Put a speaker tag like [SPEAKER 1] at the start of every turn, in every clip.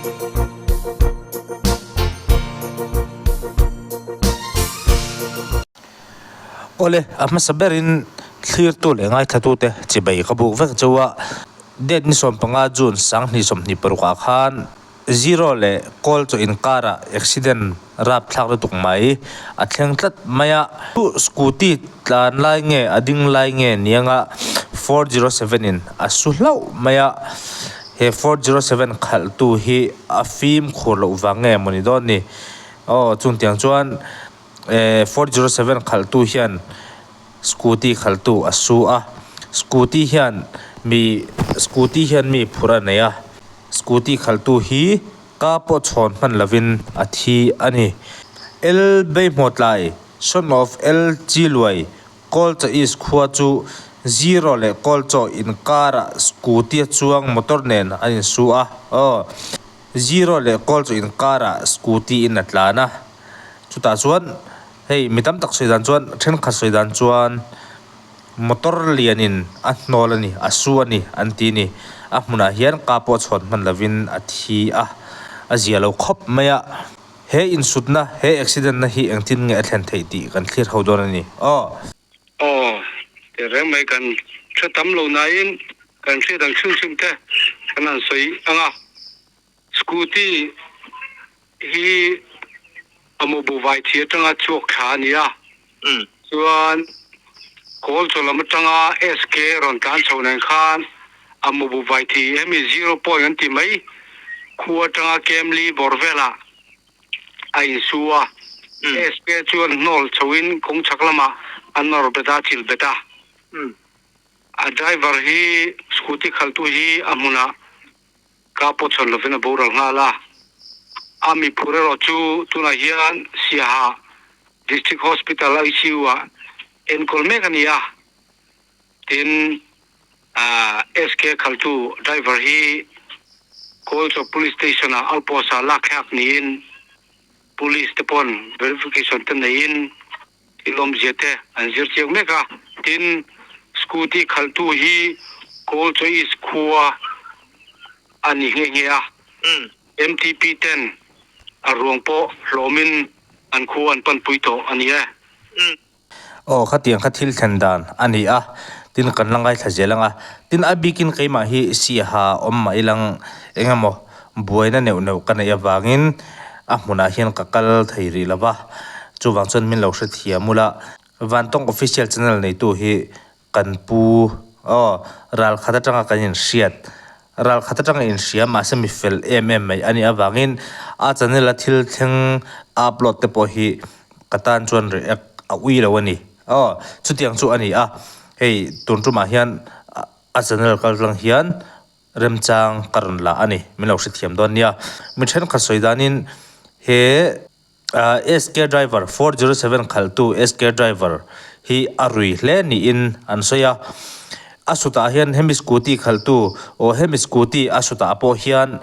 [SPEAKER 1] Awle, a hmasa berin thlirtu leh ngaithlatute chibei ka buk vek chu a. Date ni 15 June 2026 ah khan Zero leh kawl chaw inkarah accident rapthlak lutuk mai a thleng tlat mai a. Scooty tlan lai nge a ding lai nge nianga 407 in a su hlauh mai a. He 407 khalhtu hi a fimkhur loh vang nge mawni dawn ni. Aw chungtiang chuan 407 khalhtu hian scooty khalhtu a su a, scooty hian mi scooty hian mi phur a nei a, scooty khalhtu hi ka pawh chhawn hman lovin a thi a ni. L Beihmawtlai, son of L Chiluai, Kawlchaw East khua chu Zero leh Kawlchaw inkarah scooty a chuang motor nen an insu a, aw Zero leh Kawlchaw inkarah scooty in a tlan a, chutah chuan Hei mi tam tak sawi dan chuan thenkhat sawi dan chuan motor lianin a hnawl a ni, a su a ni an ti a ni. A hmunah hian ka pawh chhawn hman lovin a thi a, a zia lo khawp mai a. He insutna, he accident na hi engtin nge a thlen theih tih kan thlir ho dawn a ni. Aw.
[SPEAKER 2] Aw, tih reng mai kan hre tam lo nain kan hriat ang chhung chhung te kan han sawi ang a. Scooty hi a mawbu vai thi atanga chhuak thla a ni a, chuan kawl chaw lam atanga SK rawn tlan chho nen khan a mawbu vai thi hemi zero point an ti mai khu atanga Kemli bawr velah a insu a, SK chuan hnawl chhoin kawng chhak lamah a nawr bet a, chil bet a. A driver hi scooty khaltu hi a hmunah Ka pawh chhawn lovin a boral nghal a, a miphur erawh chu tunah hian Siaha District Hospital ICU ah enkawl mek a ni a, tin SK khaltu driver hi Kawlchaw Police Station ah outpost ah lak thlak niin Police te pawn verification te neiin thil awmzia te an zir chiang mek a, tin scooty khalhtu hi Kawlchaw East khua a ni nghe nghe a, MTP ten a ruang pawh hlawmin an khua an panpui tawh a ni e.
[SPEAKER 1] Aw khatiang kha thil thlen dan a ni a, tin kan la ngaithla zel ang a, tin a bikin keimah hi siaha awm mah ilang eng emaw buaina neuh neuh ka neih avangin a hmunah hian ka kal thei rih lo va, chuvang chuan min lo hrethiam ula, Vantawng Official Channel neitu hi kan pu aw ral khat atanga kan inhriat, ral khat atanga inhria mahse mi fel em em mai a nih avangin a channel a thil thleng upload te pawh hi ka tan chuan react a ui lo a ni aw chutiang chu a ni a, hei tun tumah hian a channel kal tlang hian remchang ka rawn la a ni, min lo hrethiam dawn nia. Mi thenkhat sawi danin he SK driver 407 khalhtu SK driver hi a rui hle niin an sawi a, a sutah hian hemi scooty khalhtu aw hemi scooty a sutah pawh hian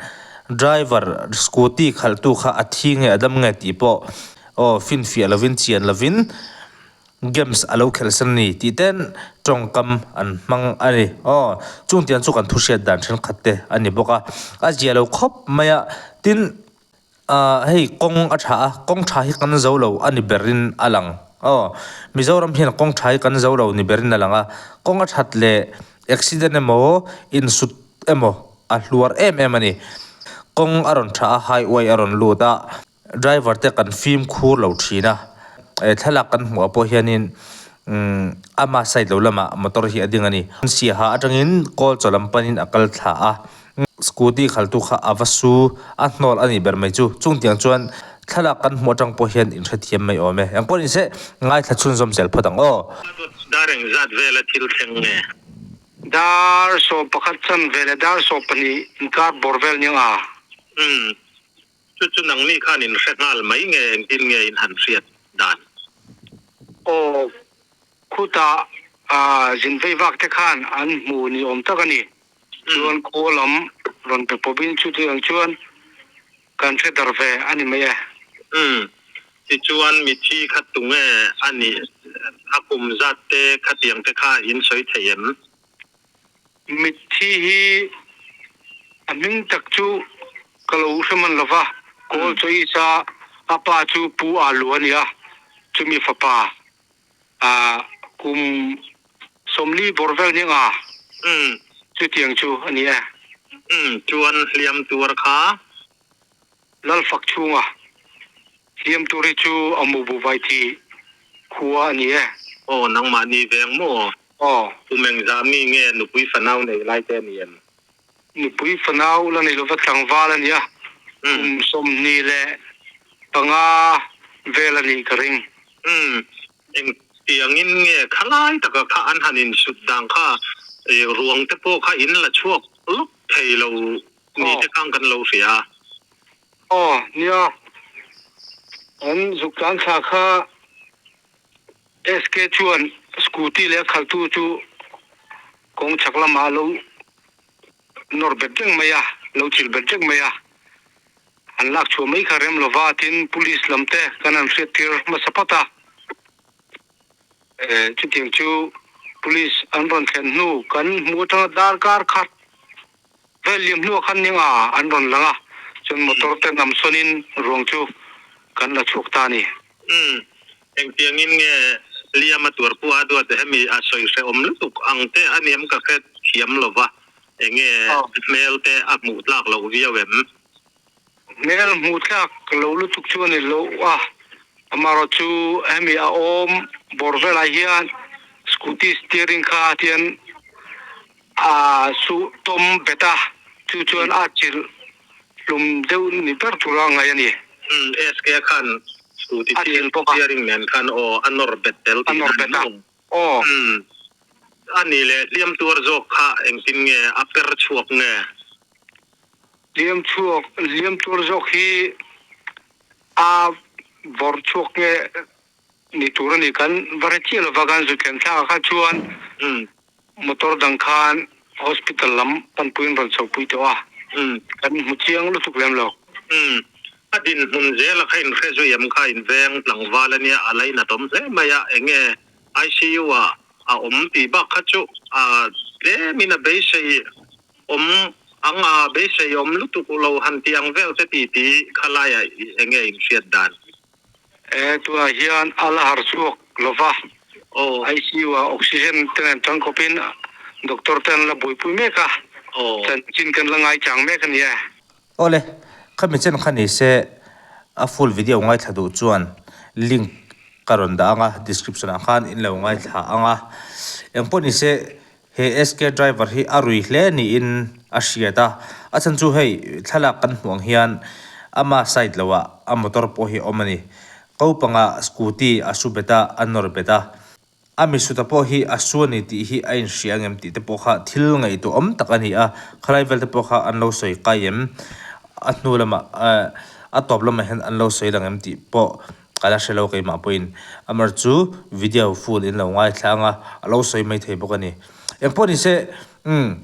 [SPEAKER 1] driver scooty khalhtu kha a thi nge a dam nge tih pawh aw finfiah lovin chian lovin Games a lo khelh san a ni tih ten tawngkam an hmang a ni. Aw, chung tiang chu kan thu hriat dan thenkhat te a ni bawk a, a zia lo khawp mai a, tin ah hei kawng a tha a, kawng tha hi kan zo lo a ni berin a lang. Aw, Mizoram hian kawng tha hi kan zo lo ni berin a lang a, kawng a that leh accident emaw insut emaw a hluar em em a ni. Kawng a rawn tha a, highway a rawn lut a. Driver te kan fimkhur lo thin a, he thlalak kan hmuh ah pawh hianin umm ama side lo lamah motor hi a ding a ni. Siaha atangin kawl chaw lam panin a kal thla a, scooty khaltu kha a va su a hnawl a nih ber mai chu. Chungtiang chuan thlalak kan hmuh atang pawh hian inhrethiam mai awm e. Engpawh ni se ngaithla chhunzawm zel phawt ang aw.
[SPEAKER 3] Dar engzat vela thil thleng nge?
[SPEAKER 2] Dar 11 chan veleh dar 12 inkar bawr vel nia nga.
[SPEAKER 3] Umm. Chu chu nangni khan in hre nghal mai nge engtin nge in han hriat dan?
[SPEAKER 2] Aw, khutah zin vei vak te khan an hmu ni awm tak a ni. Chuan khaw lam rawn pe pawp in chutiang chuan kan hre dar ve a ni mai e.
[SPEAKER 3] Umm, tichuan mithi kha tunge a nih a kum zat te khatiang te kha in sawi thei em?
[SPEAKER 2] Mitthi hi a hming tak chu Ka lo hre hman lo va, Kawl Choice-a a pa chu Pu A Lu a ni a, chumi fapa kum 40 bawr vel nia nga chutiang chu a ni e.
[SPEAKER 3] Umm, chuan hliam tur kha?
[SPEAKER 2] Lal fak chhunga hliam tur hi chu a mu bu vai thi khua a ni e.
[SPEAKER 3] Aw, nangmahni veng maw?
[SPEAKER 2] Aw.
[SPEAKER 3] Kum engzah mi nge nupui fanau nei lai te a ni em?
[SPEAKER 2] Nupui fanau la nei lova tlangval a nia, kum 25 vel a nih ka ring.
[SPEAKER 3] Umm, engtiangin nge khalai taka kha an han insut dan kha ruang te pawh kha in la chhuak lawk thei lo ni te khan kan lo hria a.
[SPEAKER 2] Aw, nia, an zuk tlan thla kha SK chuan scooty leh a khaltu chu kawng chhak lamah a lo nawr bet reng mai a, lo chilh bet reng mai a. An lak chhuah mai kha rem lova tin police lam te kan han hriat tir hmasa phawt a. Chutiang chu police an rawn thlen hnu kan hmuh atanga darkar khat Vel liam hnuah khan ning a an rawn lang a, chuan motor te nam sawnin ruang chu kan la chhuak ta a ni.
[SPEAKER 3] Umm, engtiangin nge Liam a tuar pu a duat hemi a sawi hrehawm lutuk ang te a niam ka hre thiam lo va, enge hmel te a hmuh tlak loh viau em?
[SPEAKER 2] Hmel hmuh tlak lo lutuk chu a ni lo a, amaherawh chu hemi a awm bawr velah hian scooty steering kha tian a su tawm bet a, chu chuan a chilh hlum deuh ni ber tura ngaih a ni.
[SPEAKER 3] Umm, SK khan scooty steering nen khan aw a nawr bet tel tih a ni maw?
[SPEAKER 2] Aw.
[SPEAKER 3] Umm, a nih leh hliam tuar zawk kha engtin nge a per chhuak nge?
[SPEAKER 2] Hliam chhuak, hliam tuar zawk hi a vawrh chhuak nge ni tur a ni. Kan va hre chiah lova kan zu thlen thlak ah kha chuan motor dang khan hospital lam panpuiin rawn chhopui tawh a, kan hmu chiang lutuk lem lo.
[SPEAKER 3] Umm, a dinhmun zela kha inhre zui em kha inveng tlangval a nia, a lainatawm hle mai a, enge ICU ah a awm tih bak kha chu a tlemin a beisei awm ang a, beisei awm lutuk lo han tih ang vel te ti ti kha laiah enge inhriat dan?
[SPEAKER 2] E, tunah hian a la har chhuak lo va, ICU ah oxygen te nen tangkawpin doctor te an la buaipui mek a, chanchin kan la ngaichang mek a ni e.
[SPEAKER 1] Awle, khami chen kha ni se a full video ngaithla duh chuan link ka rawn dah ang a, description ah khan in lo ngaithla ang a. Engpawh ni se he SK driver hi a rui hle niin a hriat a, a chhan chu hei thlalak kan hmuh ang hian ama side lo ah a motor pawh hi a awm a ni. Ko pangah scooty a su bet a, a nawr bet a. A misuta pawh hi a su a ni tih hi a inhria ang em tih te pawh kha thil ngaihtuah awm tak a ni a, khalai vel te pawh kha an lo sawi kai em, a hnu lamah eh a tawp lamah hian an lo sawi lang em tih pawh ka la hre lo keimah pawhin amar chu video full in lo ngaithla ang a, a lo sawi mai thei bawk a ni. Engpawh ni se umm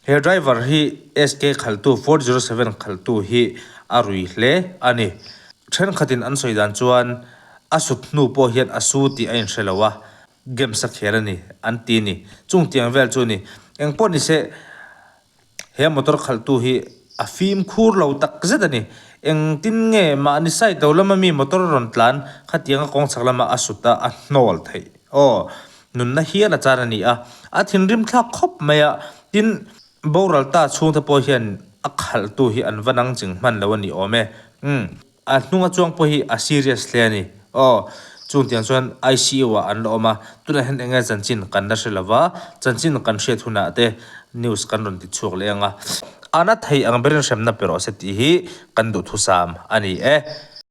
[SPEAKER 1] he driver hi SK khaltu 407 khaltu hi a rui hle a ni. Thenkhatin an sawi dan chuan A sut hnu pawh hian a su tih a inhre lo a, games a khel a ni, an ti a ni. Chung tiang vel chu a ni. Eng pawh ni se, he motor khalhtu hi a fimkhur lo tak zet a ni. Engtin nge mahni side lo lama mi motor a rawn tlan khatianga kawng chhak lama a sut a, a hnawl theih. Aw, nunna hial a chan a ni a. A thinrim thlak khawp mai a, tin, boral ta chhungte pawh hian a khalhtu hi an va nang ching hman lo a ni awm e. Umm. A hnunga chuang pawh hi a serious hle a ni. Aw, chung tiang chuan ICU ah an la awm a, tunah hian enge chanchin kan la hre lova, chanchin kan hriat hunah te news kan rawn ti chhuak leh ang a. A na thei ang berin hremna pe rawh se tih hi kan duhthusam a ni e.